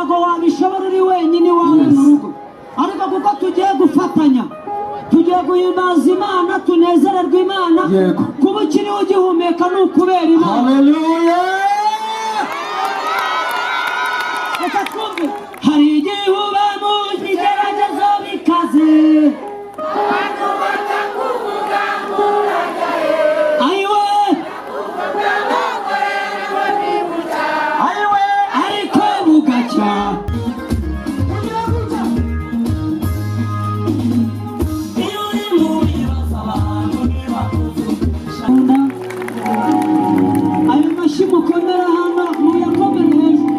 Ntago wabishobora uri wenyine iwawe mu rugo, ariko kuko tugiye gufatanya, tugiye guhimbaza Imana, tunezererwa Imana. Kuba ukiriho ugihumeka ni ukubera Imana. Haleluya. Reka twumve. Hari igihe uba mu bigeragezo bikaze, abantu bakakuvuga ngo urajyayo, ayiwe ayiwe, ariko bugacya. Iyo uri mu bibazo abantu ntibakuvugisha. Ayo mashyi mukomera hano muyakomere hejuru.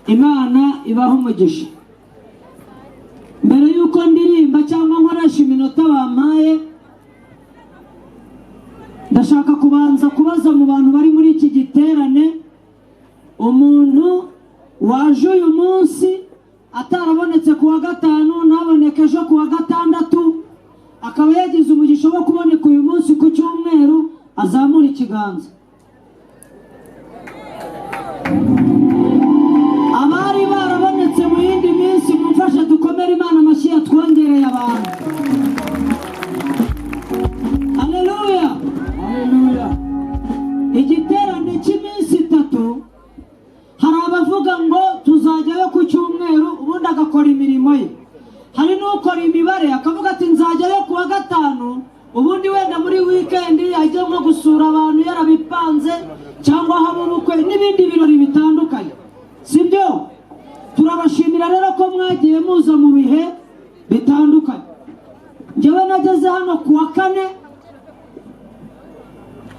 Imana ibaha umugisha. Mbere y'uko ndirimba cyangwa nkoresha iminota bampaye, ndashaka kubanza kubaza mu bantu bari muri iki giterane, umuntu waje uyu munsi atarabonetse ku wa gatanu, ntaboneke ejo ku wa gatandatu, akaba yagize umugisha wo kuboneka uyu munsi ku cyumweru, azamura ikiganza. Abari barabonetse mu yindi minsi mumfashe dukomere Imana amashyi yatwongereye abantu. Haleluya, haleluya. Igiterane cy'iminsi itatu, hari abavuga ngo tuzajyayo ku cyumweru, ubundi agakora imirimo ye. Hari n'ukora imibare akavuga ati nzajyayo ku wa gatanu, ubundi wenda muri wikendi ajya nko gusura abantu yarabipanze, cyangwa haba ubukwe n'ibindi birori bitandukanye, sibyo? Turabashimira rero ko mwagiye muza mu bihe bitandukanye. Njyewe nageze hano ku wa kane,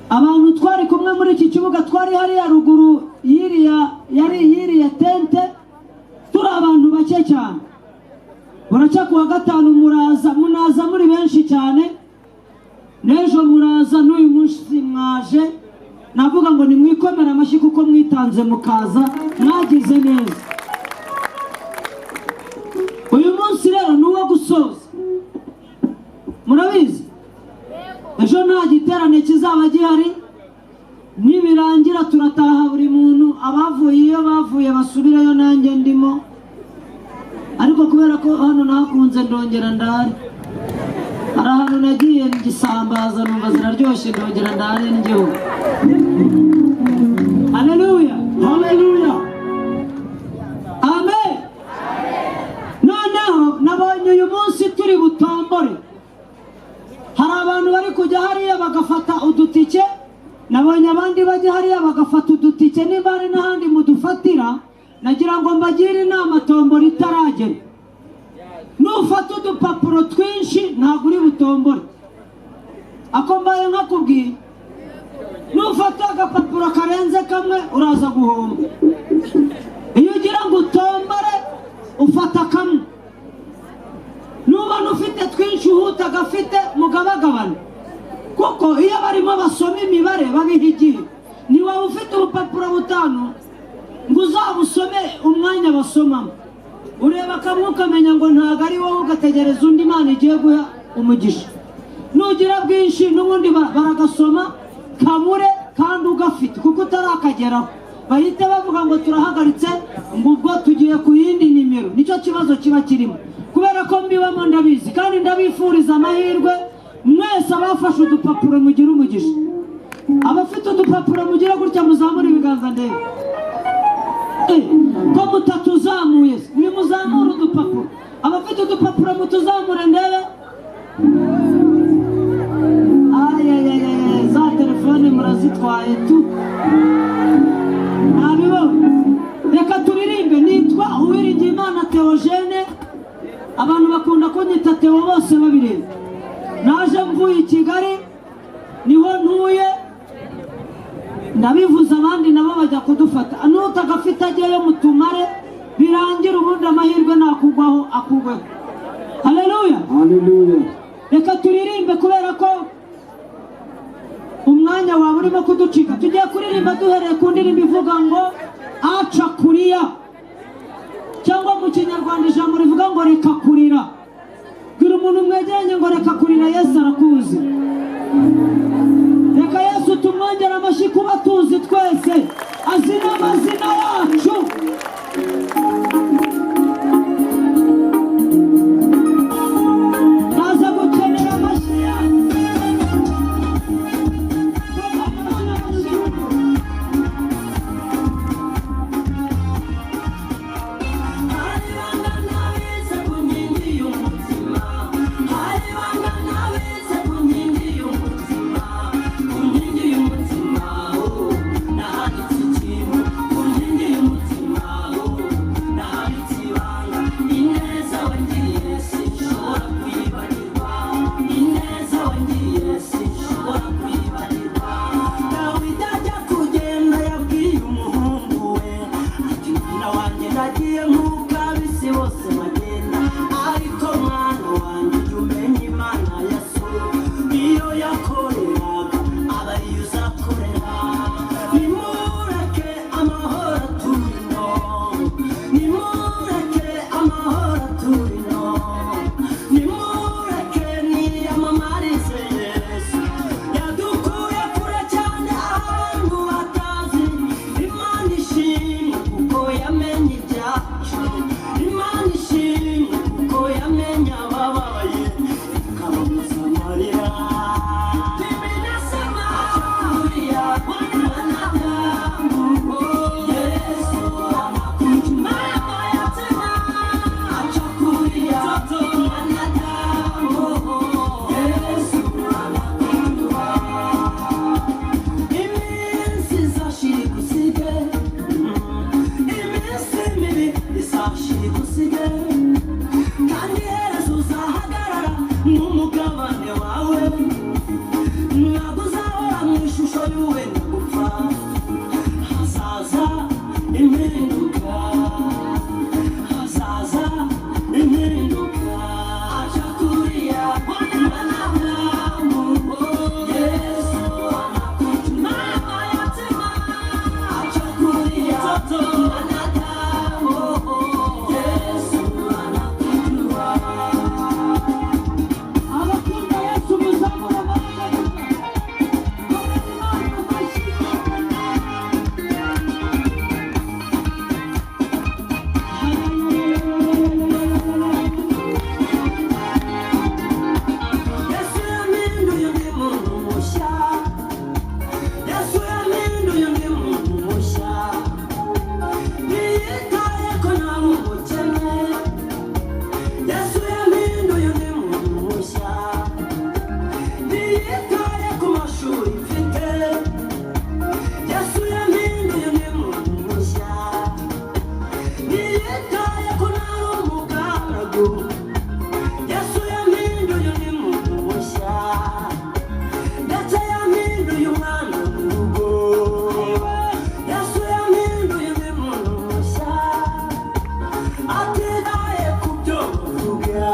abantu twari kumwe muri iki kibuga twari hariya ruguru yiriya tente, turi abantu bake cyane. Buracya ku wa gatanu muraza, munaza muri benshi cyane, n'ejo muraza, n'uyu munsi mwaje. Navuga ngo nimwikomere amashyi kuko mwitanze mukaza, mwagize neza. Uyu munsi rero ni uwo gusoza. Murabizi ejo nta giterane kizaba gihari, nibirangira turataha buri muntu, abavuye iyo bavuye basubirayo, nanjye ndimo. Ariko kubera ko hano nahakunze ndongera ndare. Hari ahantu nagiye ngisambaza numva ziraryoshye, ndongera ndare n'igihugu. Haleluya, haleluya, amen. Noneho nabonye uyu munsi turi butombore. Hari abantu bari kujya hariya bagafata udutike, nabonye abandi bajya hariya bagafata udutike, niba hari n'ahandi mudufatira. Nagira ngo mbagire inama, tombora itaragera. Nufata udupapuro twinshi ntabwo uri butombore. Ako mbaye nkakubwiye, nufata agapapuro karenze kamwe uraza guhomba. Iyo ugira ngo utombore ufata kamwe, nubona ufite twinshi uhuta agafite mugabagabane, kuko iyo barimo basoma imibare babiha igihe. Niwaba ufite urupapuro butanu ngo uzabusome umwanya basomamo, ureba kamwe ukamenya ngo ntabwo ari wowe, ugategereza undi Imana igiye guha umugisha. Nugira bwinshi n'ubundi baragasoma kabure kandi ugafite kuko utarakageraho, bahita bavuga ngo turahagaritse, ngo ubwo tugiye ku yindi nimero. Nicyo kibazo kiba kirimo. Kubera ko mbibamo ndabizi, kandi ndabifuriza amahirwe mwese abafashe udupapuro mugire umugisha. Abafite udupapuro mugire gutya, muzamure ibiganza ndebe ko mutatuzamuye. Nimuzamure udupapuro, abafite udupapuro mutuzamure ndebe. Ayayayaya, za telefone murazitwaye tu, ntabibonye. Reka turirimbe. Nitwa Uwiringiyimana Theogene, abantu bakunda kunyita Theo bose babireba. Naje mvuye i Kigali, niho ntuye, ndabivuze abandi nabo bajya kudufata. Nutagafite ajyayo mutumare, birangira ubundi amahirwe nakugwaho akugweho. Haleluya, haleluya. Reka turirimbe kubera ko umwanya wawe urimo kuducika. Tugiye kuririmba duhereye ku ndirimbo ivuga ngo aca kuriya, cyangwa mu Kinyarwanda ijambo rivuga ngo reka kurira. Bwira umuntu mwegeranye ngo reka kurira, Yesu arakuzi. Reka Yesu tumwongere amashyi. twese, azi n'amazina yacu. Naza gukenera amashyi yacu. Dawidi ajya kugenda yabwiye umuhungu we ati: "Mwana wanjye, ndagiye nk'uko ab'isi bose bagenda, ariko mwana wanjye, ujya umenya Imana ya so. Iyo yakoreraga aba ariyo uzakorera. Nimureke amahoro aturino, nimureke amahoro aturino, nimureke niyamamarize Yesu. Yadukuye kure cyane ahantu batazi. Imana ishimwe kuko yamenye ibyacu. Imana ishimwe kuko yamenye abababaye ikababuza amarira. Mimi nasema kulia mwanadamu, Yesu anakuja. Mama yatima, acha kulia mwanadamu, Yesu anakujua. Iminsi izashira igusige, iminsi mibi izashira igusige, kandi iherezo uzahagarara n'umugabane wawe. Ntabwo uzahora mu ishusho y'uwenda gupfa. Hazaza impinduka, hazaza impinduka. Acha kulia mwanadamu, Yesu anakuja. Mama yatima, acha kulia mwanadamu, Yesu anakujua." Abakunda Yesu, muzamure amaboko. Imana amashyi. Yesu yampinduye undi muntu mushya. Yesu yampinduye undi muntu mushya. Ntiyitaye ko nari umukene. Yesu yampinduye undi muntu mushya. Ntiyitaye ku mashuri mfite. Yesu yampinduye undi muntu mushya. Ntiyitaye ko nari umugaragu. Yesu yampinduye undi muntu mushya. Ndetse yampinduye umwana mu rugo. Yesu yampinduye undi muntu mushya. Atitaye ku byo bavuga.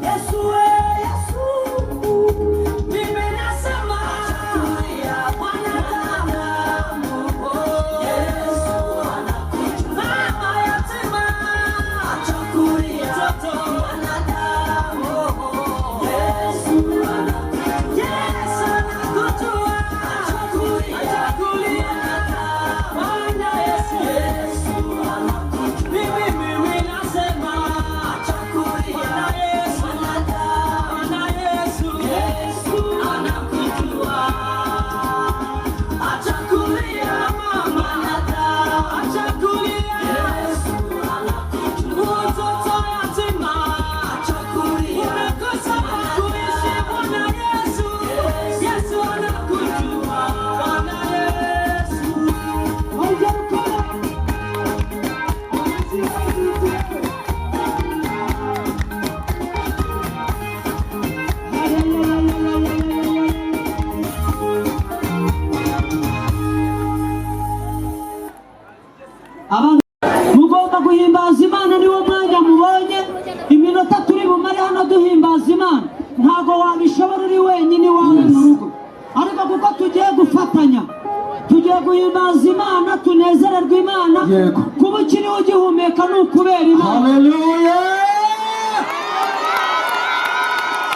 Yesu we, Yesu. Mimi nasema kulia mwanadamu, Yesu anakuja. Mama yatima, acha kulia mwanadamu, Yesu anakuja. Yesu anakujua. Acha kulia Bwana Yesu, Yesu anakuja. Mimi mimi nasema acha kulia Bwana Yesu, Bwana Yesu, Yesu anakujua. Acha kulia mama, acha kulia. Yesu anakujua. Mtoto yatima, acha kulia. Umekosa pa kuishi, Bwana Yesu, Yesu anakujua. Bwana Yesu. Ongera ukora. Amashyi y'Uwiteka. Abantu mugomba guhimbaza Imana, niwo mwanya mubonye. Iminota turi bumare hano duhimbaza Imana, ntabwo wabishobora uri wenyine iwawe mu rugo, ariko kuko tugiye gufatanya, tugiye guhimbaza Imana, tunezererwe Imana. Yego. Kuba ukiriho ugihumeka ni ukubera Imana. Haleluya.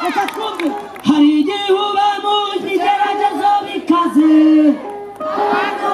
Reka twumve. Hari igihe uba mu bigeragezo bikaze. Abantu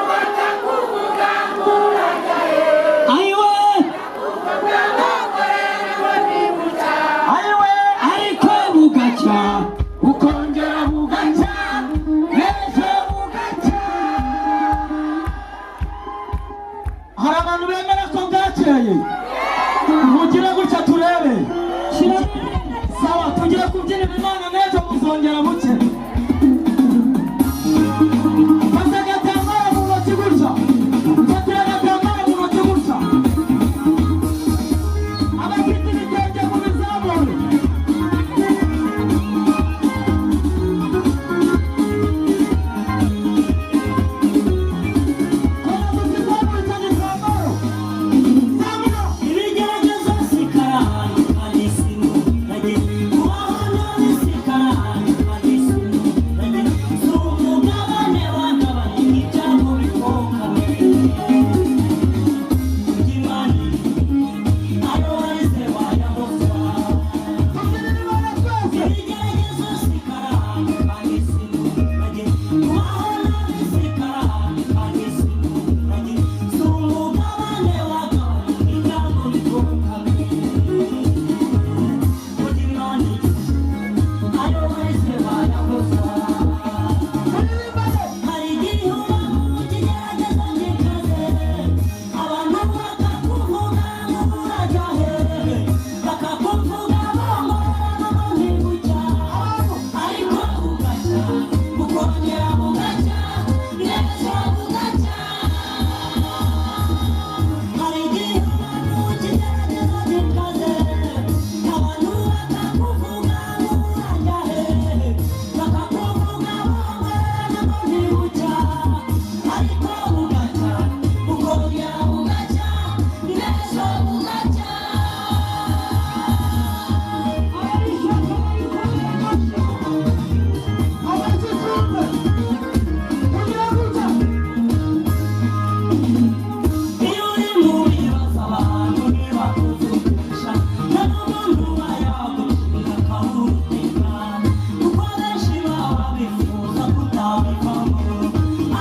uzabivamo.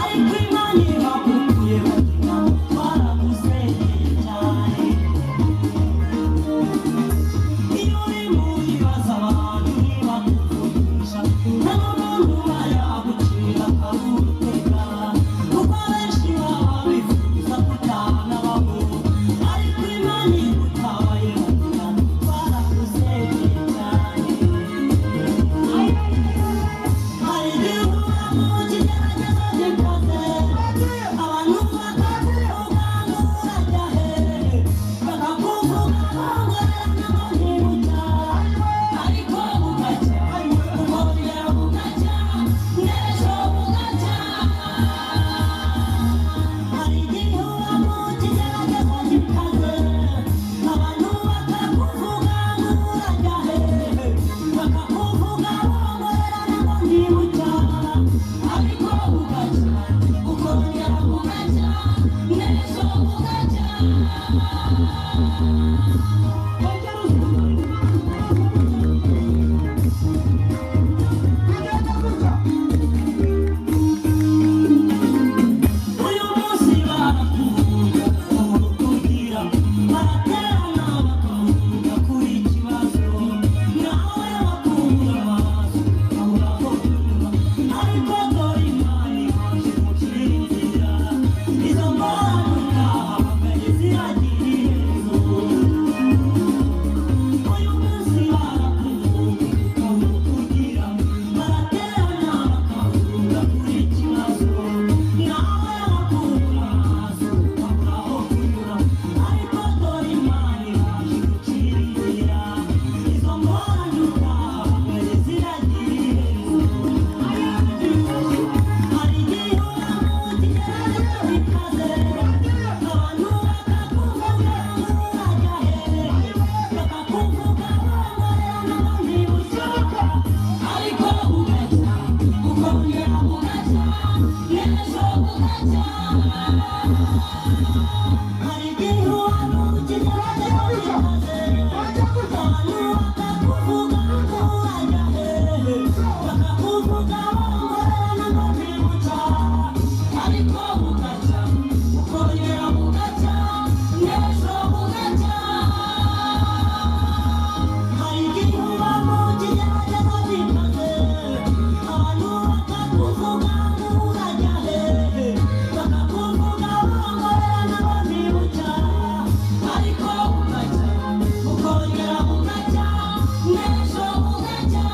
Ariko Imana ibagukuye bagira baragusengeye cyane. Iyo uri mu bibazo abantu ntibakuvugisha, nta n'umuntu uba yagucira akarutega, kuko benshi baba bifuza kutanabaho. Ariko Imana igutabaye bagira baragusengeye cyane. Hari igihe uhura mu kigeragezo gikaze, abantu bakakuvuga ngo urajya hehe, bakakuvuga bongorerana ngo ntibucya, ariko bugacya, bukongera bugacya, n'ejo bugacya. Hari igihe uba mu kigeragezo gikaze, abantu bakakuvuga ngo urajya hehe, bakakuvuga bongorerana ngo ntibucya, ariko bugacya, bukongera bugacya, n'ejo bugacya. Uyu munsi barakuvuga kugira, baraterana bakavuga kuri ikibazo, nawe bakubura amaso ukabura aho kunyura. Ariko dore Imana ihaje gucira inzira, izo ngorane utahamagaye ziragira iherezo. Uyu munsi barakuvuga kugira, baraterana bakavuga kuri ikibazo, nawe bakubura amaso ukabura aho kunyura. Ariko dore Imana ihaje gucira inzira, izo ngorane utahamagaye ziragira iherezo. Hari igihe uba mu kigeragezo gikaze, abantu bakakuvuga ngo urajya hehe, bakakuvuga bongorerana ngo ntibucya, ariko bugacya, bukongera bugacya, n'ejo bugacya. Hari igihe uba mu kigeragezo gikaze, abantu bakakuvuga ngo urajya hehe, bakakuvuga bongorerana ngo ntibucya, ariko bugacya, bukongera bugacya, n'ejo bugacya. Hari igihe uba mu kigeragezo gikaze, abantu bakakuvuga ngo urajya hehe, bakakuvuga bongorerana ngo ntibucya, ariko bugacya, bukongera bugacya, n'ejo bugacya.